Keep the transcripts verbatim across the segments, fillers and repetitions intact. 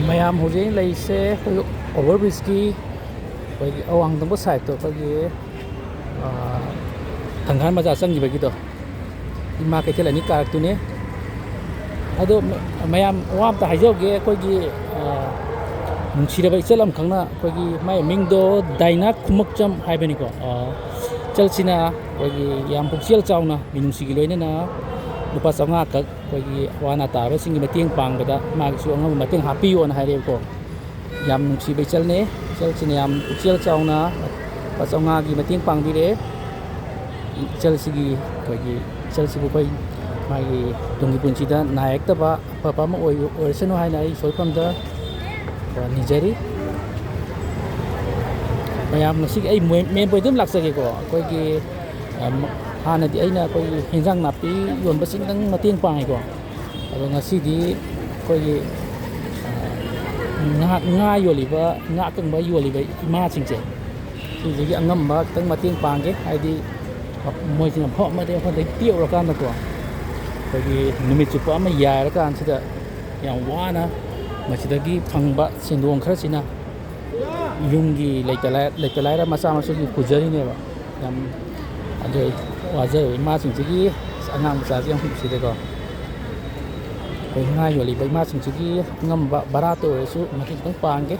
ꯃꯌꯥꯝ ꯍꯧꯖꯤꯛ ꯂꯩꯔꯤꯁꯦ ꯑꯩꯈꯣꯏꯒꯤ ꯑꯣꯚꯔ ꯕ꯭ꯔꯤꯖꯀꯤ, ꯑꯩꯈꯣꯏꯒꯤ ꯑꯋꯥꯡ ꯊꯪꯕ ꯁꯥꯏꯠꯇꯣ, ꯑꯩꯈꯣꯏꯒꯤ, ꯑꯥ, ꯊꯪꯒꯥꯜ ꯕꯖꯥꯔ ꯆꯪꯈꯤꯕꯒꯤꯗꯣ, ꯏꯃꯥ ꯀꯩꯊꯦꯜ ꯑꯅꯤ ꯀꯥꯔꯛꯇꯨꯅꯦ꯫ ꯑꯗꯣ ꯃ-, ꯃꯌꯥꯝ ꯋꯥ ꯑꯝꯇ ꯍꯥꯏꯖꯍꯧꯒꯦ꯫ ꯑꯩꯈꯣꯏꯒꯤ, ꯑꯥ, ꯅꯨꯡꯁꯤꯔꯕ ꯏꯆꯜ ꯑꯃꯈꯛꯅ, ꯑꯩꯈꯣꯏꯒꯤ ꯃꯥꯏ ꯃꯤꯡꯗꯣ ꯗꯥꯏꯅꯥ ꯈꯨꯃꯨꯛꯆꯝ ꯍꯥꯏꯕꯅꯤꯀꯣ꯫ ꯑꯥ, ꯏꯆꯜꯁꯤꯅ ꯑꯩꯈꯣꯏꯒꯤ ꯌꯥꯝ ꯄꯨꯛꯆꯦꯜ ꯆꯥꯎꯅ ꯃꯤꯅꯨꯡꯁꯤꯒꯤ ꯂꯣꯏꯅꯅ ꯂꯨꯄꯥ ꯆꯥꯝꯃꯉꯥ ꯈꯛ ꯑꯩꯈꯣꯏꯒꯤ ꯑꯋꯥ ꯑꯅꯥ ꯇꯥꯔꯕꯁꯤꯡꯒꯤ ꯃꯇꯦꯡ ꯄꯥꯡꯕꯗ ꯃꯥꯒꯤꯁꯨ ꯑꯉꯝꯕ ꯃꯇꯦꯡ ꯍꯥꯞꯄꯤꯌꯣꯅ ꯍꯥꯏꯔꯛꯑꯦꯕꯀꯣ꯫ ꯌꯥꯝ ꯅꯨꯡꯁꯤꯕ ꯏꯆꯜꯅꯦ꯫ ꯏꯆꯜꯁꯤꯅ ꯌꯥꯝ ꯄꯨꯛꯆꯦꯜ ꯆꯥꯎꯅ ꯂꯨꯄꯥ ꯆꯥꯝꯃꯉꯥꯒꯤ ꯃꯇꯦꯡ ꯄꯥꯡꯕꯤꯔꯛꯑꯦ꯫ ꯏꯆꯜꯁꯤꯒꯤ, ꯑꯩꯈꯣꯏꯒꯤ ꯏꯆꯜꯁꯤꯕꯨ ꯑꯩꯈꯣꯏ ꯃꯥꯒꯤ ꯇꯨꯡꯒꯤ ꯄꯨꯟꯁꯤꯗ ꯅꯥ ꯌꯦꯛꯇꯕ ꯑꯐꯕ ꯑꯃ ꯑꯣꯏ-, ꯑꯣꯏꯔꯁꯅꯨ ꯍꯥꯏꯅ ꯑꯩ ꯏꯁꯣꯔ ꯏꯐꯝꯗ ꯅꯤꯖꯔꯤ꯫ ꯃꯌꯥꯝ, ꯉꯁꯤꯒꯤ ꯑꯩ ꯃꯦꯟ ꯄꯣꯏꯟꯠ ꯑꯗꯨꯝ ꯂꯥꯛꯆꯒꯦꯀꯣ꯫ ꯑꯩꯈꯣꯏꯒꯤ, ꯑ, ꯍꯥꯟꯅꯗꯤ ꯑꯩꯅ ꯑꯩꯈꯣꯏꯒꯤ ꯍꯦꯟꯖꯥꯡ ꯅꯥꯄꯤ ꯌꯣꯟꯕꯁꯤꯡꯗꯪ ꯃꯇꯦꯡ ꯄꯥꯡꯉꯤꯀꯣ꯫ ꯑꯗꯣ ꯉꯁꯤꯗꯤ ꯑꯩꯈꯣꯏꯒꯤ, ꯑ, ꯉꯥ, ꯉꯥ ꯌꯣꯜꯂꯤꯕ, ꯉꯥ ꯑꯀꯪꯕ ꯌꯣꯜꯂꯤꯕ ꯏꯃꯥꯁꯤꯡꯁꯦ, ꯁꯤꯁꯤꯒꯤ ꯑꯉꯝꯕ ꯈꯤꯇꯪ ꯃꯇꯦꯡ ꯄꯥꯡꯒꯦ꯫ ꯍꯥꯏꯗꯤ ꯃꯣꯏꯁꯤꯅ ꯃꯐꯝ ꯑꯃꯗꯒꯤ ꯃꯐꯝꯗꯒꯤ ꯄꯤꯔꯛꯎꯔꯀꯥꯟꯗꯀꯣ, ꯑꯩꯈꯣꯏꯒꯤ ꯅꯨꯃꯤꯠ ꯆꯨꯞꯄ ꯑꯃ ꯌꯥꯏꯔꯀꯥꯟꯁꯤꯗ ꯌꯥꯝ ꯋꯥꯅ ꯃꯁꯤꯗꯒꯤ ꯐꯪꯕ ꯁꯦꯟꯗꯣꯡ ꯈꯔꯁꯤꯅ ꯌꯨꯝꯒꯤ ꯂꯩꯇ ꯂꯥꯏ-, ꯂꯩꯇ ꯂꯥꯏꯔ ꯃꯆꯥ ꯃꯁꯨꯒꯤ ꯄꯨꯖꯔꯤꯅꯦꯕ꯫ ꯌꯥꯝ ꯑꯗꯨ ꯋꯥꯖꯔꯤꯕ ꯏꯃꯥꯁꯤꯡꯁꯤꯒꯤ, ꯑꯉꯥꯡ ꯃꯆꯥꯁꯤ ꯌꯥꯝ ꯅꯨꯡꯁꯤꯗꯦꯀꯣ꯫ ꯑꯩꯈꯣꯏ ꯉꯥ ꯌꯣꯜꯂꯤꯕ ꯏꯃꯥꯁꯤꯡꯁꯤꯒꯤ ꯑꯉꯝꯕ ꯚꯔꯥꯇ ꯑꯣꯏꯔꯁꯨ ꯃꯇꯦꯡ ꯈꯤꯇꯪ ꯄꯥꯡꯒꯦ꯫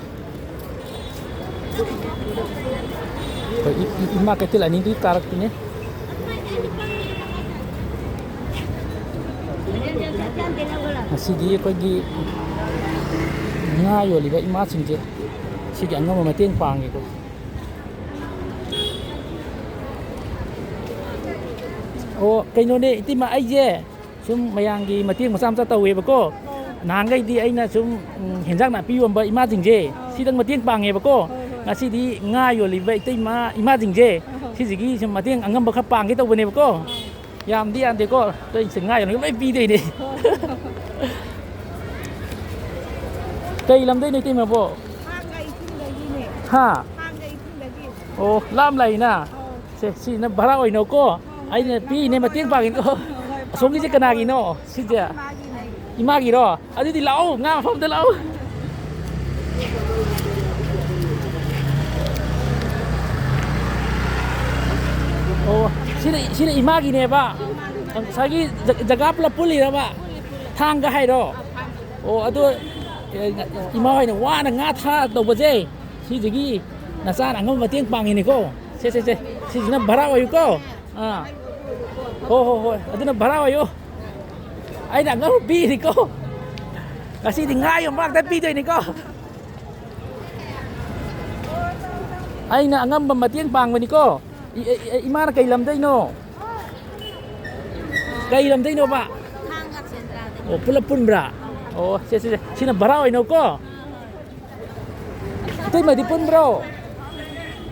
ꯑꯩꯈꯣꯏ ꯏ-, ꯏ-, ꯏꯃꯥ ꯀꯩꯊꯦꯜ ꯑꯅꯤꯗꯨꯒꯤ ꯀꯥꯔꯛꯇꯨꯅꯦ꯫ ꯉꯁꯤꯗꯤ ꯑꯩꯈꯣꯏꯒꯤ ꯉꯥ ꯌꯣꯜꯂꯤꯕ ꯏꯃꯥꯁꯤꯡꯁꯦ ꯁꯤꯒꯤ ꯑꯉꯝꯕ ꯃꯇꯦꯡ ꯄꯥꯡꯉꯦꯀꯣ꯫ ꯑꯣ, ꯀꯩꯅꯣꯅꯦ, ꯏꯇꯩꯃ, ꯑꯩꯁꯦ ꯁꯨꯝ ꯃꯌꯥꯝꯒꯤ ꯃꯇꯦꯡ ꯃꯆꯥ ꯃꯆꯥ ꯇꯧꯋꯦꯕꯀꯣ꯫ ꯅꯍꯥꯟꯈꯩꯗꯤ ꯑꯩꯅ ꯁꯨꯝ, ꯎꯝ, ꯍꯦꯟꯖꯥꯡ ꯅꯥꯄꯤ ꯌꯣꯟꯕ ꯏꯃꯥꯁꯤꯡꯁꯦ, ꯁꯤꯗꯪ ꯃꯇꯦꯡ ꯄꯥꯡꯉꯦꯕꯀꯣ꯫ ꯍꯣꯏ, ꯍꯣꯏ꯫ ꯉꯁꯤꯗꯤ ꯉꯥ ꯌꯣꯜꯂꯤꯕ ꯏꯇꯩꯃ, ꯏꯃꯥꯁꯤꯡꯁꯦ, ꯁꯤꯁꯤꯒꯤ ꯁꯨꯝ ꯃꯇꯦꯡ ꯑꯉꯝꯕ ꯈꯔ ꯄꯥꯡꯒꯦ ꯇꯧꯕꯅꯦꯕꯀꯣ꯫ ꯌꯥꯝꯗꯤ ꯌꯥꯝꯗꯦꯀꯣ, ꯑꯇꯩꯁꯦ ꯉꯥ ꯌꯣꯟꯕ ꯂꯣꯏ ꯄꯤꯗꯣꯏꯅꯦ꯫ ꯍꯣꯏ꯫ ꯀꯩ ꯂꯝꯗꯩꯅꯣ ꯏꯇꯩꯃꯕꯣ? ꯊꯥꯡꯒ ꯏꯊꯤꯟꯗꯒꯤꯅꯦ꯫ ꯍꯥ? ꯊꯥꯡꯒ ꯏꯊꯤꯟꯗꯒꯤ꯫ ꯑꯣ, ꯂꯥꯞ ꯂꯥꯛꯏꯅ? ꯑꯧ꯫ ꯁꯦ, ꯁꯤꯁꯤꯅ ꯚꯔꯥ ꯑꯣꯏꯅꯀꯣ꯫ ꯍꯣꯏ, ꯍꯣꯏ, ꯑꯩꯅ ꯂꯥꯞ ꯄꯤꯔꯤꯅꯦ, ꯑꯣꯏꯅ ꯃꯇꯦꯡ ꯄꯥꯡꯉꯤꯅꯣ꯫ ꯍꯣꯏ, ꯍꯣꯏ, ꯑꯁꯣꯝꯒꯤꯁꯦ ꯄꯥꯡꯉꯣ, ꯀꯅꯥꯒꯤꯅꯣ? ꯄꯥꯡꯉꯣ꯫ ꯁꯤꯁꯦ? ꯏꯃꯥꯒꯤꯅꯦ꯫ ꯏꯃꯥꯒꯤꯔꯣ? ꯑꯗꯨꯗꯤ ꯂꯥꯛꯑꯣ, ꯉꯥ ꯃꯐꯝꯗ ꯂꯥꯛꯑꯣ꯫ ꯑꯣ, ꯁꯤꯅ, ꯁꯤꯅ ꯏꯃꯥꯒꯤꯅꯦꯕ? ꯉꯁꯥꯏꯒꯤ ꯖ-, ꯖꯒꯥ ꯄꯨꯂꯞ ꯄꯨꯜꯂꯤꯔꯕ? ꯊꯥꯡꯒ ꯍꯥꯏꯔꯣ? ꯑꯣ, ꯑꯗꯣ, ꯑꯦ, ꯏꯃꯥ ꯍꯣꯏꯅ ꯋꯥꯅ ꯉꯥ ꯊꯥ ꯇꯧꯕꯁꯦ, ꯁꯤꯗꯒꯤ ꯅꯆꯥꯅ ꯑꯉꯝꯕ ꯃꯇꯦꯡ ꯄꯥꯡꯉꯤꯅꯤꯀꯣ? ꯁꯦ, ꯁꯦ, ꯁꯦ, ꯁꯤꯁꯤꯅ ꯚꯔꯥ ꯑꯣꯏꯌꯨꯀꯣ? ꯑꯥ꯫ ꯍꯣ, ꯍꯣ, ꯍꯣꯏ꯫ ꯑꯗꯨꯅ ꯚꯔꯥ ꯑꯣꯏꯌꯨ꯫ ꯑꯩꯅ ꯑꯉꯝꯕ ꯄꯤꯔꯤꯀꯣ꯫ ꯉꯁꯤꯗꯤ ꯉꯥ ꯌꯣꯟꯕ ꯉꯥꯛꯇ ꯄꯤꯗꯣꯏꯅꯤꯀꯣ꯫ ꯑꯩꯅ ꯑꯉꯝꯕ ꯃꯇꯦꯡ ꯄꯥꯡꯕꯅꯤꯀꯣ꯫ ꯏ-, ꯏ-, ꯏ-, ꯏꯃꯥꯅ ꯀꯩ ꯂꯝꯗꯩꯅꯣ? ꯀꯩ ꯂꯝꯗꯩꯅꯣꯕ? ꯊꯥꯡꯒ ꯁꯦꯟꯗ꯭ꯔꯥꯗꯒꯤ꯫ ꯑꯣ, ꯄꯨꯂꯞ ꯄꯨꯟꯕ꯭ꯔꯥ? ꯑꯣ, ꯁꯦ, ꯁꯦ, ꯁꯦ꯫ ꯁꯤꯅ ꯚꯔꯥ ꯑꯣꯏꯅꯀꯣ? ꯏꯇꯩꯃꯗꯤ ꯄꯨꯟꯕ꯭ꯔꯣ?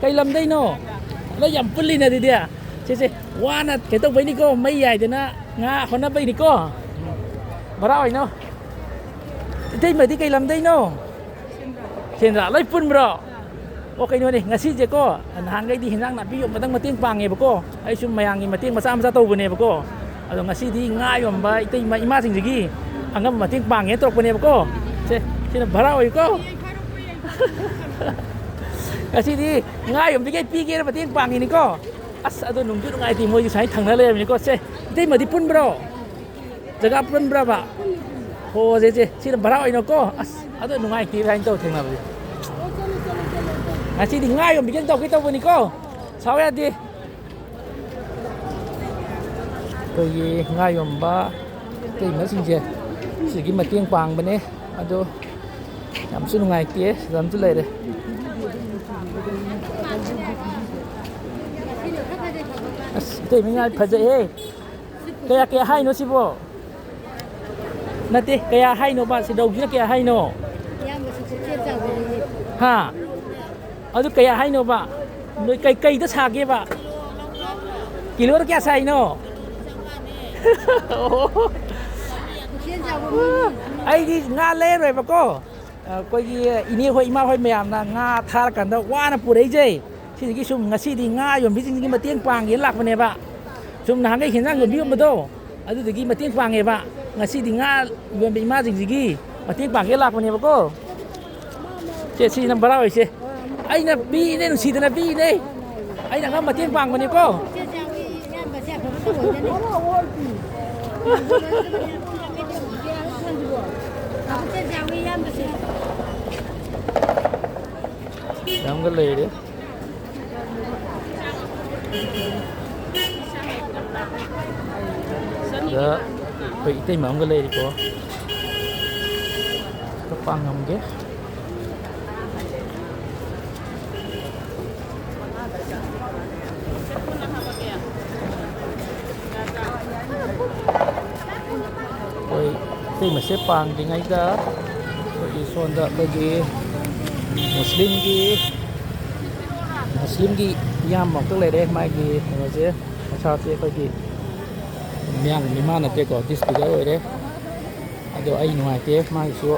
ꯀꯩ ꯂꯝꯗꯩꯅꯣ? ꯂꯣꯏ ꯌꯥꯝ ꯄꯨꯜꯂꯤꯅ ꯑꯗꯨꯗꯤ꯫ ꯁꯦ, ꯁꯦ, ꯋꯥꯅ ꯀꯩꯅꯣ ꯇꯧꯕꯩꯅꯤꯀꯣ, ꯃꯩ ꯌꯥꯏꯗꯅ ꯉꯥ ꯍꯣꯠꯅꯕꯩꯅꯤꯀꯣ꯫ ꯚꯔꯥ ꯑꯣꯏꯅ꯫ ꯏꯇꯩꯃꯗꯤ ꯀꯩ ꯂꯝꯗꯩꯅꯣ? ꯁꯦꯟꯗ꯭ꯔꯥ꯫ ꯂꯣꯏ ꯄꯨꯟꯕ꯭ꯔꯣ? ꯑꯣ, ꯀꯩꯅꯣꯅꯦ, ꯉꯁꯤꯁꯦꯀꯣ, ꯅꯍꯥꯟꯈꯩꯗꯤ ꯍꯦꯟꯖꯥꯡ ꯅꯥꯄꯤ ꯌꯣꯟꯕꯗꯪ ꯃꯇꯦꯡ ꯄꯥꯡꯉꯦꯕꯀꯣ꯫ ꯑꯩꯁꯨ ꯃꯌꯥꯝꯒꯤ ꯃꯇꯦꯡ ꯃꯆꯥ ꯃꯆꯥ ꯇꯧꯕꯅꯦꯕꯀꯣ꯫ ꯑꯗꯣ ꯉꯁꯤꯗꯤ ꯉꯥ ꯌꯣꯟꯕ ꯏꯇꯩꯃ ꯏꯃꯥꯁꯤꯡꯁꯤꯒꯤ ꯑꯉꯝꯕ ꯃꯇꯦꯡ ꯄꯥꯡꯉꯦꯅ ꯇꯧꯔꯛꯄꯅꯦꯕꯀꯣ꯫ ꯁꯦ, ꯁꯤꯅ ꯚꯔꯥ ꯑꯣꯏꯀꯣ꯫ ꯉꯁꯤꯗꯤ ꯉꯥ ꯌꯣꯟꯕꯤꯈꯩ ꯄꯤꯒꯦꯅ ꯃꯇꯦꯡ ꯄꯥꯡꯉꯤꯅꯤꯀꯣ꯫ ꯑꯁ, ꯑꯗꯣ ꯅꯨꯡꯁꯨ ꯅꯨꯡꯉꯥꯏꯇꯦ, ꯃꯣꯏꯗꯤ ꯁꯨꯃꯥꯏꯅ ꯊꯪꯅ ꯂꯩꯔꯝꯃꯤꯅꯤꯀꯣ꯫ ꯁꯦ, ꯏꯇꯩꯃꯗꯤ ꯄꯨꯟꯕ꯭ꯔꯣ? ꯖꯒꯥ ꯄꯨꯟꯕ꯭ꯔꯕ? ꯍꯣ, ꯁꯦ, ꯁꯦ, ꯁꯤꯅ ꯚꯔꯥ ꯑꯣꯏꯅꯀꯣ꯫ ꯑꯁ, ꯑꯗꯣ ꯅꯨꯡꯉꯥꯏꯇꯦ ꯁꯨꯃꯥꯏꯅ ꯇꯧ ꯊꯦꯡꯅꯕꯁꯦ꯫ ꯉꯁꯤꯗꯤ ꯉꯥ ꯌꯣꯟꯕꯤꯒꯦꯅ ꯇꯧꯒꯦ ꯇꯧꯕꯅꯤꯀꯣ꯫ ꯁꯥꯎ ꯌꯥꯗꯦ꯫ ꯑꯩꯈꯣꯏꯒꯤ ꯉꯥ ꯌꯣꯟꯕ ꯏꯇꯩꯃꯁꯤꯡꯁꯦ ꯁꯤꯒꯤ ꯃꯇꯦꯡ ꯄꯥꯡꯕꯅꯦ꯫ ꯑꯗꯣ ꯌꯥꯝꯁꯨ ꯅꯨꯡꯉꯥꯏꯇꯦ, ꯁꯤꯗ ꯑꯃꯁꯨ ꯂꯩꯔꯦ꯫ ꯑꯁ, ꯏꯇꯩꯃ ꯉꯥ ꯐꯖꯩꯍꯦ꯫ ꯀꯌꯥ, ꯀꯌꯥ ꯍꯥꯏꯅꯣ ꯁꯤꯕꯣ? ꯅꯠꯇꯦ, ꯀꯌꯥ ꯍꯥꯏꯅꯣꯕ? ꯁꯤ ꯔꯧꯁꯤꯅ ꯀꯌꯥ ꯍꯥꯏꯅꯣ? ꯏꯌꯥꯝꯕꯁꯤ ꯄꯨꯛꯆꯦꯜ ꯆꯥꯎꯕꯅꯤꯅꯦ꯫ ꯍꯥ? ꯑꯗꯨ ꯀꯌꯥ ꯍꯥꯏꯅꯣꯕ? ꯅꯣꯏ ꯀꯩ, ꯀꯩꯗ ꯁꯥꯒꯦꯕ? ꯀꯤꯂꯣꯗ ꯀꯌꯥ ꯁꯥꯏꯅꯣ? ꯑꯣ꯫ ꯄꯨꯛꯆꯦꯜ ꯆꯥꯎꯕ ꯃꯤꯅꯤ꯫ ꯑꯩꯗꯤ ꯉꯥ ꯂꯩꯔꯣꯏꯕꯀꯣ꯫ ꯑꯩꯈꯣꯏꯒꯤ ꯏꯅꯦ ꯍꯣꯏ, ꯏꯃꯥ ꯍꯣꯏ ꯃꯌꯥꯝꯅ ꯉꯥ ꯊꯥꯔꯀꯥꯟꯗ ꯋꯥꯅ ꯄꯨꯔꯛꯏꯁꯦ, ꯁꯤꯗꯒꯤ ꯁꯨꯝ ꯉꯁꯤꯗꯤ ꯉꯥ ꯌꯣꯟꯕꯤꯁꯤꯡꯁꯤꯒꯤ ꯃꯇꯦꯡ ꯄꯥꯡꯒꯦꯅ ꯂꯥꯛꯄꯅꯦꯕ꯫ ꯁꯨꯝ ꯅꯍꯥꯟꯈꯩ ꯍꯦꯟꯖꯥꯡ ꯌꯣꯟꯕꯤ ꯌꯣꯟꯕꯗꯣ, ꯑꯗꯨꯗꯨꯒꯤ ꯃꯇꯦꯡ ꯄꯥꯡꯉꯦꯕ꯫ ꯉꯁꯤꯗꯤ ꯉꯥ ꯌꯣꯟꯕ ꯏꯃꯥꯁꯤꯡꯁꯤꯒꯤ ꯃꯇꯦꯡ ꯄꯥꯡꯒꯦ ꯂꯥꯛꯄꯅꯦꯕꯀꯣ꯫ ꯁꯦ, ꯁꯤꯅ ꯕꯔꯥ ꯑꯣꯏꯁꯦ꯫ ꯑꯩꯅ ꯄꯤꯅꯦ, ꯅꯨꯡꯁꯤꯗꯅ ꯄꯤꯅꯦ꯫ ꯑꯩꯅ ꯑꯉꯝ ꯃꯇꯦꯡ ꯄꯥꯡꯕꯅꯤꯀꯣ꯫ ꯌꯥꯝꯒ ꯂꯩꯔꯦ꯫ ꯁꯤꯗ ꯑꯩꯈꯣꯏ ꯏꯇꯩꯃ ꯑꯃꯒ ꯂꯩꯔꯤꯀꯣ꯫ ꯈꯔ ꯄꯥꯡꯉꯝꯒꯦ꯫ ꯑꯩꯈꯣꯏ ꯏꯇꯩꯃꯁꯦ ꯄꯥꯡꯗ꯭ꯔꯤꯉꯩꯗ ꯑꯩꯈꯣꯏꯒꯤ ꯁꯣꯝꯗ ꯑꯩꯈꯣꯏꯒꯤ ꯃꯨꯁꯂꯤꯝꯒꯤ, ꯃꯨꯁꯂꯤꯝꯒꯤ ꯏꯌꯥꯝꯕ ꯑꯃꯈꯛ ꯂꯩꯔꯦ꯫ ꯃꯥꯒꯤ ꯀꯩꯅꯣꯁꯦ, ꯃꯁꯥꯁꯦ ꯑꯩꯈꯣꯏꯒꯤ ꯃꯤꯌꯥꯡ ꯃꯤꯃꯥꯟ ꯅꯠꯇꯦꯀꯣ, ꯗꯤꯁꯐꯤꯒꯔ ꯑꯣꯏꯔꯦ꯫ ꯑꯗꯣ ꯑꯩ ꯅꯨꯡꯉꯥꯏꯇꯦ, ꯃꯥꯒꯤꯁꯨ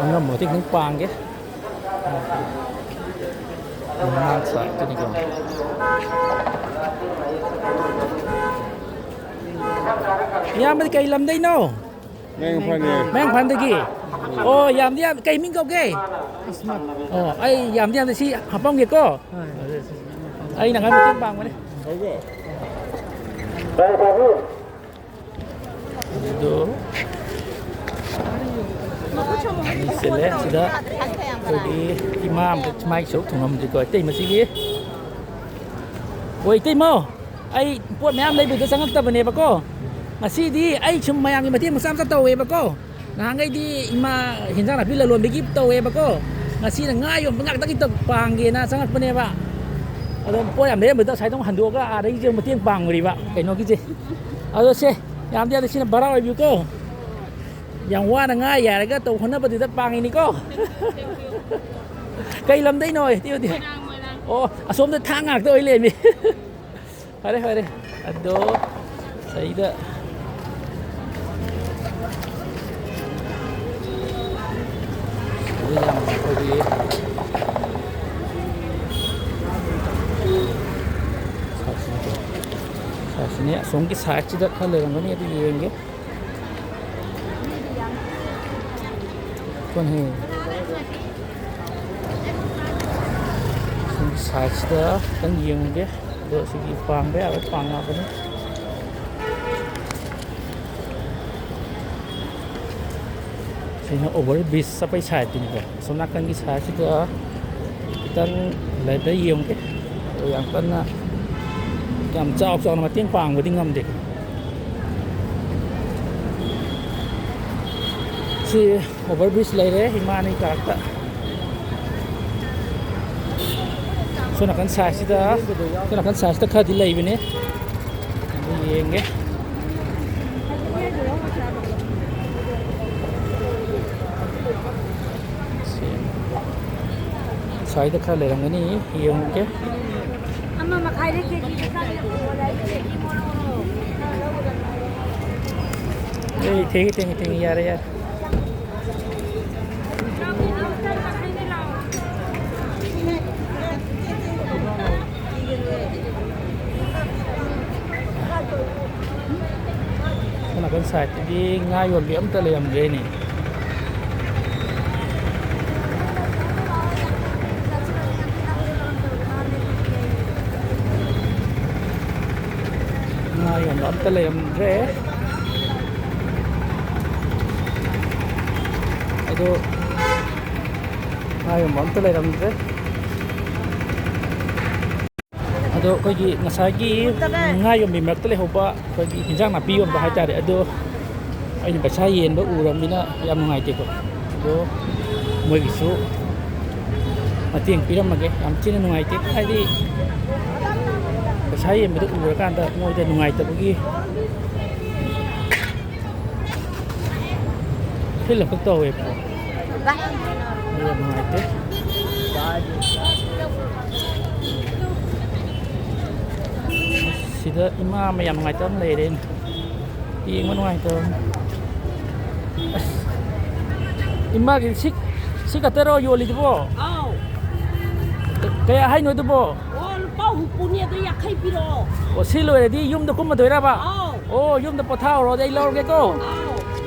ꯑꯉꯝꯕ ꯃꯇꯦꯡ ꯈꯤꯇꯪ ꯄꯥꯡꯒꯦ꯫ ꯃꯥꯛꯁ ꯂꯥꯛꯇꯣꯏꯅꯤꯀꯣ꯫ ꯏꯌꯥꯝꯕꯗꯤ ꯀꯩ ꯂꯝꯗꯩꯅꯣ? ꯃꯌꯥꯡ ꯏꯝꯐꯥꯜꯅꯦ꯫ ꯃꯌꯥꯡ ꯏꯝꯐꯥꯜꯗꯒꯤ? ꯑꯣ, ꯌꯥꯝꯗꯤ ꯌꯥꯝ-, ꯀꯩ ꯃꯤꯡ ꯀꯧꯒꯦ? ꯑꯣ, ꯑꯩ ꯌꯥꯝꯗꯤ ꯌꯥꯝꯗꯤ ꯁꯤ ꯍꯥꯄꯝꯒꯦꯀꯣ꯫ ꯑꯩꯅ ꯉꯥꯏ ꯃꯇꯦꯡ ꯄꯥꯡꯕꯅꯦ꯫ ꯑꯗꯨ ꯁꯤꯜꯂꯦ꯫ ꯁꯤꯗ ꯑꯩꯈꯣꯏꯒꯤ ꯏꯃꯥ ꯑꯃꯈꯛ ꯃꯥꯏ ꯁꯔꯨꯛ ꯊꯨꯡꯉꯝꯗ꯭ꯔꯤꯀꯣ, ꯏꯇꯩꯃꯁꯤꯒꯤ꯫ ꯑꯣ, ꯏꯇꯩꯃ, ꯑꯩ ꯄꯣꯠ ꯃꯌꯥꯝ ꯂꯩꯕꯗ ꯆꯪꯉꯛꯇꯕꯅꯦꯕꯀꯣ꯫ ꯉꯁꯤꯗꯤ ꯑꯩ ꯁꯨꯝ ꯃꯌꯥꯝꯒꯤ ꯃꯇꯦꯡ ꯃꯆꯥ ꯃꯆꯥ ꯇꯧꯋꯦꯕꯀꯣ꯫ ꯅꯍꯥꯟꯈꯩꯗꯤ ꯏꯃꯥ ꯍꯦꯟꯖꯥꯡ ꯅꯥꯄꯤ ꯂꯂꯣꯟꯕꯒꯤ ꯇꯧꯋꯦꯕꯀꯣ꯫ ꯉꯁꯤꯅ ꯉꯥ ꯌꯣꯟꯕ ꯉꯥꯛꯇꯒꯤ ꯇꯧ-, ꯄꯥꯡꯒꯦꯅ ꯆꯪꯉꯛꯄꯅꯦꯕ꯫ ꯑꯗꯣ ꯄꯣꯠ ꯌꯥꯝ ꯂꯩꯔꯝꯕꯗꯣ ꯉꯁꯥꯏꯗ ꯑꯃꯨꯛ ꯍꯟꯗꯣꯛꯑꯒ ꯑꯥꯗꯒꯤꯁꯦ ꯃꯇꯦꯡ ꯄꯥꯡꯉꯨꯔꯤꯕ ꯀꯩꯅꯣꯒꯤꯁꯦ꯫ ꯑꯗꯣ ꯁꯦ, ꯌꯥꯝꯗꯤ ꯌꯥꯝꯗꯤ ꯁꯤꯅ ꯚꯔꯥ ꯑꯣꯏꯕꯤꯌꯨꯀꯣ꯫ ꯌꯥꯝ ꯋꯥꯅ ꯉꯥ ꯌꯥꯏꯔꯒ ꯇꯧ ꯍꯣꯠꯅꯕꯗꯨꯗ ꯄꯥꯡꯉꯤꯅꯤꯀꯣ꯫ ꯀꯩ ꯂꯝꯗꯩꯅꯣ, ꯏꯇꯩ ꯍꯣꯏꯗꯤ? ꯃꯣꯏꯔꯥꯡ, ꯃꯣꯏꯔꯥꯡ꯫ ꯑꯣ, ꯑꯁꯣꯝꯗ ꯊꯥꯡ ꯉꯥꯛꯇ ꯑꯣꯏ ꯂꯩꯔꯝꯃꯤ꯫ ꯐꯔꯦ, ꯐꯔꯦ꯫ ꯑꯗꯣ ꯁꯤꯗ ꯌꯥꯝ ꯑꯩꯈꯣꯏꯒꯤ ꯁꯥꯁꯤꯅꯦ, ꯑꯁꯣꯝꯒꯤ ꯁꯥꯏꯠꯁꯤꯗ ꯈꯔ ꯂꯩꯔꯝꯒꯅꯤ, ꯑꯗꯨ ꯌꯦꯡꯒꯦ꯫ ꯀꯣꯟ ꯍꯦ? ꯁꯥꯏꯠꯁꯤꯗ ꯈꯤꯇꯪ ꯌꯦꯡꯉꯨꯒꯦ꯫ ꯑꯗꯣ ꯁꯤꯒꯤ ꯄꯥꯡꯕ ꯌꯥꯕ ꯄꯥꯡꯉꯕꯅꯤ꯫ ꯁꯤꯅ ꯑꯣꯚꯔ ꯕ꯭ꯔꯤꯖ ꯆꯠꯄꯩ ꯁꯥꯏꯠꯇꯨꯅꯤꯀꯣ꯫ ꯑꯁꯣꯝ ꯅꯥꯀꯟꯒꯤ ꯁꯥꯏꯠꯁꯤꯗ ꯈꯤꯇꯪ ꯂꯩꯕ꯭ꯔꯥ ꯌꯦꯡꯒꯦ꯫ ꯑꯗꯣ ꯌꯥꯝ ꯀꯟꯅ, ꯌꯥꯝ ꯆꯥꯎ ꯆꯥꯎꯅ ꯃꯇꯦꯡ ꯄꯥꯡꯕꯗꯤ ꯉꯝꯗꯦ꯫ ꯁꯤ ꯑꯣꯚꯔ ꯕ꯭ꯔꯤꯖ ꯂꯩꯔꯦ ꯏꯃꯥꯅꯤ ꯀꯥꯔꯛꯇ꯫ ꯁꯣꯝ ꯅꯥꯀꯟ ꯁꯥꯏꯠꯁꯤꯗ, ꯁꯣꯝ ꯅꯥꯀꯟ ꯁꯥꯏꯠꯁꯤꯗ ꯈꯔꯗꯤ ꯂꯩꯕꯅꯦ꯫ ꯑꯗꯨ ꯌꯦꯡꯒꯦ꯫ ꯁꯤ ꯁ꯭ꯋꯥꯏꯗ ꯈꯔ ꯂꯩꯔꯝꯒꯅꯤ, ꯌꯦꯡꯉꯨꯒꯦ꯫ ꯑꯃ ꯃꯈꯥꯏꯗ ꯀꯦꯖꯤꯗ ꯆꯥꯝ ꯌꯥꯡꯈꯩ ꯑꯣꯜꯂꯦ꯫ ꯑꯩ ꯀꯦꯖꯤ ꯃꯣꯔꯣꯛ ꯈꯔ ꯂꯧꯒꯗꯕꯅꯦ꯫ ꯑꯦ, ꯊꯦꯡꯉꯦ, ꯊꯦꯡꯉꯦ, ꯊꯦꯡꯉꯦ, ꯌꯥꯔꯦ, ꯌꯥꯔꯦ꯫ ꯁꯣꯝ ꯅꯥꯀꯟ ꯁꯥꯏꯠꯇꯗꯤ ꯉꯥ ꯌꯣꯟꯕꯤ ꯑꯝꯇ ꯂꯩꯔꯝꯗ꯭ꯔꯦꯅꯦ꯫ ꯉꯥ ꯌꯣꯟꯕ ꯑꯝꯇ ꯂꯩꯔꯝꯗ꯭ꯔꯦ꯫ ꯑꯗꯣ ꯉꯥ ꯌꯣꯟꯕ ꯑꯝꯇ ꯂꯩꯔꯝꯗ꯭ꯔꯦ꯫ ꯑꯗꯣ ꯑꯩꯈꯣꯏꯒꯤ ꯉꯁꯥꯏꯒꯤ ꯉꯥ ꯌꯣꯟꯕꯤ ꯃꯔꯛꯇ ꯂꯩꯍꯧꯕ ꯑꯩꯈꯣꯏꯒꯤ ꯍꯤꯟꯖꯥꯡ ꯅꯥꯄꯤ ꯌꯣꯟꯕ ꯍꯥꯏꯇꯥꯔꯦ, ꯑꯗꯣ ꯑꯩꯅ ꯄꯩꯁꯥ ꯌꯦꯟꯕ ꯎꯔꯕꯅꯤꯅ ꯌꯥꯝ ꯅꯨꯡꯉꯥꯏꯇꯦꯀꯣ꯫ ꯑꯗꯣ ꯃꯣꯏꯒꯤꯁꯨ ꯃꯇꯦꯡ ꯄꯤꯔꯝꯃꯒꯦ꯫ ꯌꯥꯝ ꯊꯤꯅ ꯅꯨꯡꯉꯥꯏꯇꯦ, ꯍꯥꯏꯗꯤ ꯄꯩꯁꯥ ꯌꯦꯟꯕꯗ ꯎꯔꯀꯥꯟꯗ ꯃꯣꯏꯗ ꯅꯨꯡꯉꯥꯏꯇꯕꯒꯤ ꯐꯤꯜ ꯑꯃꯈꯛ ꯇꯧꯋꯦꯕꯀꯣ꯫ ꯑꯗꯨ ꯌꯥꯝ ꯅꯨꯡꯉꯥꯏꯇꯦ꯫ ꯁꯤꯗ ꯏꯃꯥ ꯑꯃ ꯌꯥꯝ ꯅꯨꯡꯉꯥꯏꯇꯕ ꯑꯃ ꯂꯩꯔꯦꯅꯦ꯫ ꯌꯦꯡꯕ ꯅꯨꯡꯉꯥꯏꯇꯕ ꯑꯃ꯫ ꯑꯁ, ꯏꯃꯥꯒꯤ ꯁꯤ, ꯁꯤ ꯈꯛꯇꯔꯣ ꯌꯣꯜꯂꯤꯗꯨꯕꯣ? ꯑꯥꯎ꯫ ꯀ-, ꯀꯌꯥ ꯍꯥꯏꯅꯣ ꯑꯗꯨꯕꯣ? ꯑꯣ, ꯂꯨꯄꯥ ꯍꯨꯝꯐꯨꯅꯤ, ꯑꯗꯨ ꯌꯥꯡꯈꯩ ꯄꯤꯔꯛꯑꯣ꯫ ꯑꯣ, ꯁꯤ ꯂꯣꯏꯔꯗꯤ ꯌꯨꯝꯗ ꯀꯨꯝꯃꯗꯣꯏꯔꯕ? ꯑꯥꯎ꯫ ꯑꯣ, ꯌꯨꯝꯗ ꯄꯣꯊꯥꯍꯧꯔꯣ, ꯑꯗꯩ ꯂꯧꯔꯒꯦꯀꯣ꯫ ꯑꯥꯎ꯫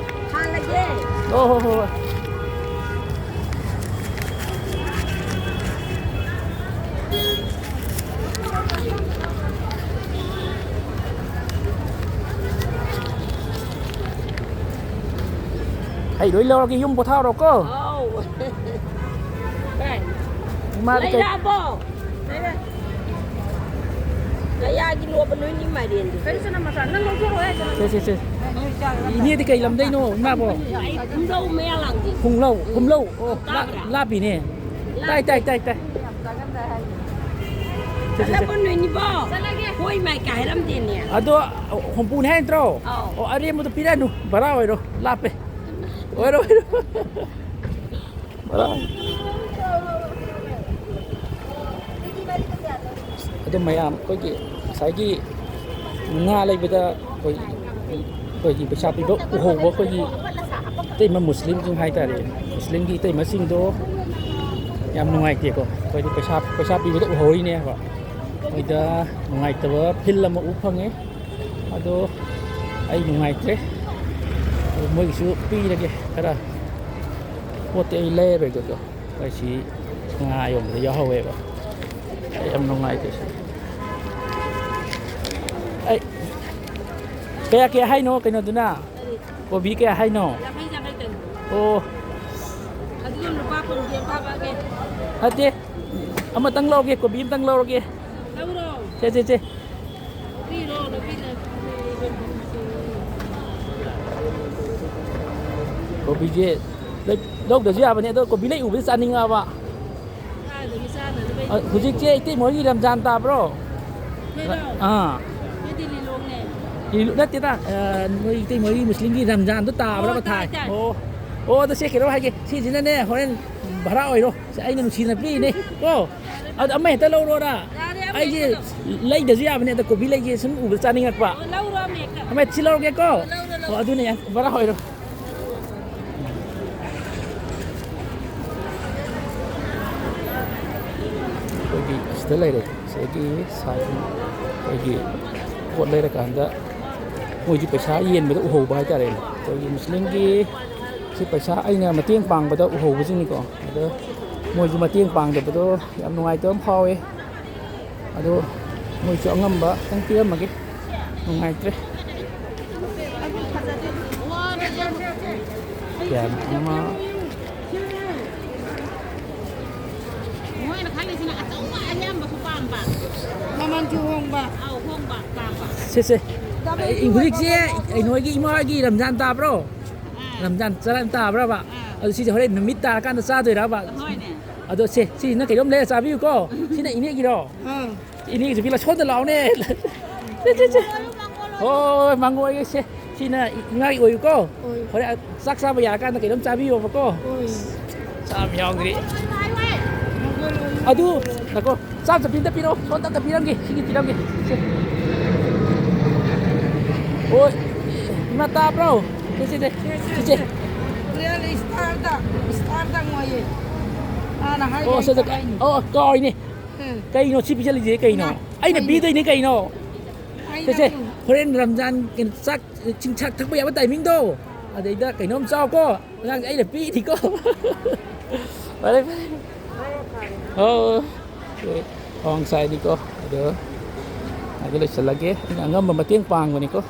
ꯍꯥꯜꯂꯒꯦ꯫ ꯑꯣ, ꯍꯣ, ꯍꯣ, ꯍꯣꯏ꯫ ꯑꯩ ꯂꯣꯏ ꯂꯧꯔꯒꯦ, ꯌꯨꯝ ꯄꯣꯊꯥꯔꯣꯀꯣ꯫ ꯑꯧ꯫ ꯏꯃꯥꯗꯤ ꯀꯩ ꯂꯩꯔꯛꯑꯕꯣ? ꯀꯌꯥꯒꯤ ꯂꯣꯕ ꯅꯣꯏꯅꯤ ꯃꯥꯏꯔꯦꯟꯗꯤ? ꯀꯩꯁꯨ ꯅꯝꯃ ꯆꯥ-, ꯅꯪ ꯂꯧꯖꯔꯣ ꯍꯥꯏꯁꯦ, ꯅꯪ ꯁꯦ, ꯁꯦ, ꯁꯦ꯫ ꯏꯅꯦꯗꯤ ꯀꯩ ꯂꯝꯗꯩꯅꯣ, ꯏꯃꯥꯕꯣ? ꯑꯩ ꯈꯨꯝꯂꯧ ꯃꯌꯥ ꯂꯥꯡꯗꯤ꯫ ꯈꯨꯝꯂꯧ, ꯈꯨꯝꯂꯧ꯫ ꯑꯣ, ꯂꯥ-, ꯇꯥꯕ꯭ꯔꯥ? ꯂꯥꯞꯄꯤꯅꯦ꯫ ꯇꯥꯏ, ꯇꯥꯏ, ꯇꯥꯏ, ꯇꯥꯏ꯫ ꯁꯦ, ꯁꯦ, ꯁꯦ꯫ ꯆꯠꯂꯕꯣ ꯅꯣꯏꯅꯤꯕꯣ? ꯆꯠꯂꯒꯦ꯫ ꯍꯣꯏ ꯃꯥꯏ ꯀꯥ ꯍꯥꯏꯔꯝꯗꯦꯅꯦ꯫ ꯑꯗꯣ, ꯍꯨꯝꯐꯨꯅꯦ ꯍꯥꯏ ꯅꯠꯇ꯭ꯔꯣ? ꯑꯧ꯫ ꯑꯣ, ꯑꯔꯦꯝꯕꯗꯣ ꯄꯤꯔꯛꯑꯅꯨ, ꯚꯔꯥ ꯑꯣꯏꯔꯣ, ꯂꯥꯞꯄꯦ꯫ ꯑꯣꯏꯔꯣ, ꯑꯣꯏꯔꯣ꯫ ꯚꯔꯥ꯫ ꯑꯗꯨ ꯃꯌꯥꯝ ꯑꯩꯈꯣꯏꯒꯤ ꯉꯁꯥꯏꯒꯤ ꯉꯥ ꯂꯩꯕꯗ ꯑꯩꯈꯣꯏ, ꯑꯩꯈꯣꯏꯒꯤ ꯄꯩꯁꯥ ꯄꯤꯕ ꯎꯍꯧꯕ ꯑꯩꯈꯣꯏꯒꯤ ꯏꯇꯩꯃ ꯃꯨꯁꯂꯤꯝꯁꯤꯡ ꯍꯥꯏꯇꯥꯔꯦ, ꯃꯨꯁꯂꯤꯝꯒꯤ ꯏꯇꯩꯃꯁꯤꯡꯗꯣ ꯌꯥꯝ ꯅꯨꯡꯉꯥꯏꯇꯦꯀꯣ꯫ ꯑꯩꯈꯣꯏꯗꯤ ꯄꯩꯁꯥ, ꯄꯩꯁꯥ ꯄꯤꯕꯗ ꯎꯍꯧꯔꯤꯅꯦꯕ꯫ ꯃꯣꯏꯗ ꯅꯨꯡꯉꯥꯏꯇꯕ ꯐꯤꯜ ꯑꯃ ꯎ ꯐꯪꯉꯦ꯫ ꯑꯗꯣ ꯑꯩ ꯅꯨꯡꯉꯥꯏꯇ꯭ꯔꯦ꯫ ꯑꯗꯣ ꯃꯣꯏꯒꯤꯁꯨ ꯄꯤꯔꯒꯦ ꯈꯔ꯫ ꯄꯣꯠꯇꯤ ꯑꯩ ꯂꯩꯔꯔꯣꯏꯒꯦꯀꯣ꯫ ꯑꯩꯈꯣꯏ ꯁꯤ ꯉꯥ ꯌꯣꯟꯕꯗ ꯌꯥꯎꯍꯧꯋꯦꯕ꯫ ꯑꯩ ꯌꯥꯝ ꯅꯨꯡꯉꯥꯏꯇꯦ ꯁꯤ꯫ ꯑꯩ, ꯀꯌꯥ ꯀꯌꯥ ꯍꯥꯏꯅꯣ ꯀꯩꯅꯣꯗꯨꯅ? ꯀꯣꯕꯤ ꯀꯌꯥ ꯍꯥꯏꯅꯣ? ꯌꯥꯡꯈꯩ, ꯌꯥꯡꯈꯩ ꯇꯧꯅꯤ꯫ ꯑꯣ꯫ ꯑꯗꯨꯒ ꯂꯨꯄꯥ ꯀꯨꯟꯒꯤ ꯑꯃ ꯍꯥꯞꯄꯛꯑꯒꯦ꯫ ꯅꯠꯇꯦ, ꯑꯃꯇꯪ ꯂꯧꯔꯒꯦ, ꯀꯣꯕꯤ ꯑꯃꯇꯪ ꯂꯧꯔꯒꯦ꯫ ꯂꯧꯔꯣ꯫ ꯁꯦ, ꯁꯦ, ꯁꯦ꯫ ꯂꯧꯕꯤꯔꯣ, ꯂꯧꯕꯤꯔꯣ꯫ ꯀꯣꯕꯤꯁꯦ ꯂꯩ-, ꯂꯧꯗ꯭ꯔꯁꯨ ꯌꯥꯕꯅꯦ, ꯑꯗꯣ ꯀꯣꯕꯤ ꯂꯩ ꯎꯕꯁꯦ ꯆꯥꯅꯤꯡꯉꯛꯑꯕ꯫ ꯀꯥꯏꯗꯒꯤ ꯆꯥꯅꯅꯕ ꯑ, ꯍꯧꯖꯤꯛꯁꯦ ꯏꯇꯩ ꯃꯣꯏꯒꯤ ꯔꯝꯖꯥꯟ ꯇꯥꯕ꯭ꯔꯣ? ꯅꯣꯏꯔꯣ? ꯑꯥ꯫ ꯑꯩꯈꯣꯏꯗꯤ ꯂꯤꯂꯣꯡꯅꯦ꯫ ꯂꯤꯂꯣꯡ ꯅꯠꯇꯦꯗ, ꯑ, ꯅꯣꯏ ꯏꯇꯩ ꯃꯣꯏꯒꯤ ꯃꯨꯁꯂꯤꯝꯒꯤ ꯔꯝꯖꯥꯟꯗꯣ ꯇꯥꯕ꯭ꯔꯕ ꯑꯣ, ꯇꯥꯏ, ꯊꯥꯏ? ꯇꯥꯏ꯫ ꯑꯣ꯫ ꯑꯣ, ꯑꯗꯣ ꯁꯦ ꯀꯩꯅꯣ ꯍꯥꯏꯒꯦ, ꯁꯤꯁꯤꯅꯅꯦ ꯍꯣꯔꯦꯟ ꯚꯔꯥ ꯑꯣꯏꯔꯣ꯫ ꯁꯦ ꯑꯩꯅ ꯅꯨꯡꯁꯤꯅ ꯄꯤꯔꯤꯅꯦ ꯀꯣ꯫ ꯑꯗꯣ ꯑꯃ ꯍꯦꯛꯇ ꯂꯧꯔꯣꯔꯥ? ꯌꯥꯔꯦ, ꯑꯃ ꯑꯩꯁꯦ ꯍꯦꯛꯇ ꯂꯧ꯫ ꯂꯩꯗꯁꯨ ꯌꯥꯕꯅꯦ, ꯑꯗꯣ ꯀꯣꯕꯤ ꯂꯩꯒꯦ ꯁꯨꯝ ꯎꯕꯗ ꯆꯥꯅꯤꯡꯉꯛꯄ꯫ ꯑꯣ, ꯂꯧꯔꯣ ꯑꯃ ꯍꯦꯛꯇ꯫ ꯑꯃ ꯁꯤ ꯂꯧꯔꯒꯦꯀꯣ꯫ ꯑꯣ, ꯂꯧꯔꯣ, ꯂꯧꯔꯣ꯫ ꯑꯣ, ꯑꯗꯨꯅꯦ ꯌꯥꯝ ꯚꯔꯥ ꯑꯣꯏꯔꯣ꯫ ꯑꯩꯈꯣꯏꯒꯤ ꯑꯁꯤꯗ ꯂꯩꯔꯦ꯫ ꯁꯤꯗꯒꯤ ꯁꯥꯏꯠ ꯑꯩꯈꯣꯏꯒꯤ ꯄꯣꯠ ꯂꯩꯔꯀꯥꯟꯗ ꯃꯣꯏꯁꯨ ꯄꯩꯁꯥ ꯌꯦꯟꯕꯗ ꯎꯍꯧꯕ ꯍꯥꯏꯇꯥꯔꯦꯅꯦ꯫ ꯑꯩꯈꯣꯏꯒꯤ ꯃꯨꯁꯂꯤꯝꯒꯤ ꯁꯤ ꯄꯩꯁꯥ ꯑꯩꯅ ꯃꯇꯦꯡ ꯄꯥꯡꯕꯗ ꯎꯍꯧꯕꯁꯤꯡꯅꯤꯀꯣ꯫ ꯑꯗꯣ ꯃꯣꯏꯁꯨ ꯃꯇꯦꯡ ꯄꯥꯡꯗꯕꯗꯣ ꯌꯥꯝ ꯅꯨꯡꯉꯥꯏꯇꯕ ꯑꯃ ꯐꯥꯎꯋꯦ꯫ ꯑꯗꯣ ꯃꯣꯏꯁꯨ ꯑꯉꯝꯕ ꯈꯤꯇꯪ ꯄꯤꯔꯝꯃꯒꯦ꯫ ꯅꯨꯡꯉꯥꯏꯇ꯭ꯔꯦ꯫ ꯀꯌꯥꯅꯣ? ꯑꯃ꯫ ꯃꯣꯏꯅ ꯈꯜꯂꯤꯁꯤꯅ ꯑꯆꯧꯕ ꯑꯌꯥꯝꯕꯁꯨ ꯄꯥꯝꯕ꯫ ꯃꯃꯜꯁꯨ ꯍꯣꯡꯕ꯫ ꯑꯧ, ꯍꯣꯡꯕ ꯄꯥꯝꯕ꯫ ꯁꯦ, ꯁꯦ꯫ ꯑꯩ ꯍꯧꯖꯤꯛꯁꯦ ꯀꯩꯅꯣꯒꯤ ꯏꯃꯥꯒꯤ ꯔꯝꯖꯥꯟ ꯇꯥꯕ꯭ꯔꯣ? ꯔꯝꯖꯥꯟ ꯆꯔꯥ ꯇꯥꯕ꯭ꯔꯕ? ꯑꯗꯨ ꯁꯤꯁꯦ ꯍꯣꯔꯦꯟ ꯅꯨꯃꯤꯠ ꯇꯥꯔꯀꯥꯟꯗ ꯆꯥꯗꯣꯏꯔꯕ? ꯍꯣꯏꯅꯦ꯫ ꯑꯗꯣ ꯁꯦ, ꯁꯤꯁꯤꯅ ꯀꯩꯅꯣꯝ ꯂꯩꯔ ꯆꯥꯕꯤꯌꯨꯀꯣ꯫ ꯁꯤꯅ ꯏꯅꯦꯒꯤꯔꯣ? ꯑꯥ꯫ ꯏꯅꯦꯒꯤꯁꯨ ꯄꯤꯂ ꯁꯣꯝꯗ ꯂꯥꯛꯑꯣꯅꯦ꯫ ꯁꯦ, ꯁꯦ, ꯁꯦ꯫ ꯍꯣꯏ, ꯍꯣꯏ, ꯃꯥꯡꯒꯣꯜꯒꯤ ꯁꯦ꯫ ꯁꯤꯅ ꯏꯃꯥꯒꯤ ꯑꯣꯏꯌꯨꯀꯣ꯫ ꯍꯣꯏ꯫ ꯍꯣꯔꯦꯟ ꯆꯥꯛ ꯆꯥꯕ ꯌꯥꯔꯀꯥꯟꯗ ꯀꯩꯅꯣꯝ ꯆꯥꯕꯤꯌꯣꯕꯀꯣ꯫ ꯍꯣꯏ꯫ ꯆꯥꯝ ꯌꯥꯎꯗ꯭ꯔꯤ꯫ ꯑꯗꯨ ꯉꯥꯏꯈꯣ, ꯆꯥꯝ ꯆꯠꯄꯤ ꯑꯝꯇ ꯄꯤꯔꯛꯑꯣ꯫ ꯁꯣꯝꯗ ꯑꯝꯇ ꯄꯤꯔꯝꯒꯦ꯫ ꯁꯤꯒꯤ ꯄꯤꯔꯝꯒꯦ꯫ ꯁꯦ꯫ ꯍꯣꯏ꯫ ꯏꯃꯥ ꯇꯥꯕ꯭ꯔꯣ? ꯁꯦ, ꯁꯦ, ꯁꯦ꯫ ꯁꯦ, ꯁꯦ꯫ ꯍꯣꯔꯦꯟ ꯏꯁꯇꯥꯔꯗ, ꯏꯁꯇꯥꯔꯗ ꯉꯣꯏꯌꯦ꯫ ꯍꯥꯟꯅ ꯑꯣ, ꯁꯦ, ꯁꯦ꯫ ꯍꯥꯏꯒꯦ ꯍꯥꯏꯅꯤ꯫ ꯑꯣ, ꯀꯥꯎꯏꯅꯦ꯫ ꯎꯝ꯫ ꯀꯩꯅꯣ ꯁꯤ ꯄꯤꯁꯜꯂꯤꯁꯦ ꯀꯩꯅꯣ? ꯉꯥ-, ꯑꯩꯅ ꯀꯩꯅꯣ? ꯄꯤꯗꯣꯏꯅꯦ ꯀꯩꯅꯣ? ꯑꯩ ꯁꯦ, ꯁꯦ꯫ ꯅꯪ-, ꯍꯣꯔꯦꯟ ꯔꯝꯖꯥꯟ ꯀꯩꯅꯣ ꯆꯥꯛ ꯆꯤꯡꯁꯥꯛ ꯊꯛꯄ ꯌꯥꯕ ꯇꯥꯏꯃꯤꯡꯗꯣ ꯑꯗꯩꯗ ꯀꯩꯅꯣꯝ ꯆꯥꯎꯀꯣ꯫ ꯑꯉꯥꯡꯁꯦ ꯑꯩꯅ ꯄꯤꯅꯤꯀꯣ꯫ ꯐꯔꯦ, ꯐꯔꯦ꯫ ꯑꯣ꯫ ꯑꯣꯀꯦ꯫ ꯑꯋꯥꯡ ꯁꯥꯏꯅꯤꯀꯣ꯫ ꯑꯗꯣ ꯑꯗꯨ ꯂꯣꯏꯁꯤꯜꯂꯒꯦ꯫ ꯑꯩꯅ ꯑꯉꯝꯕ ꯃꯇꯦꯡ ꯄꯥꯡꯕꯅꯤꯀꯣ꯫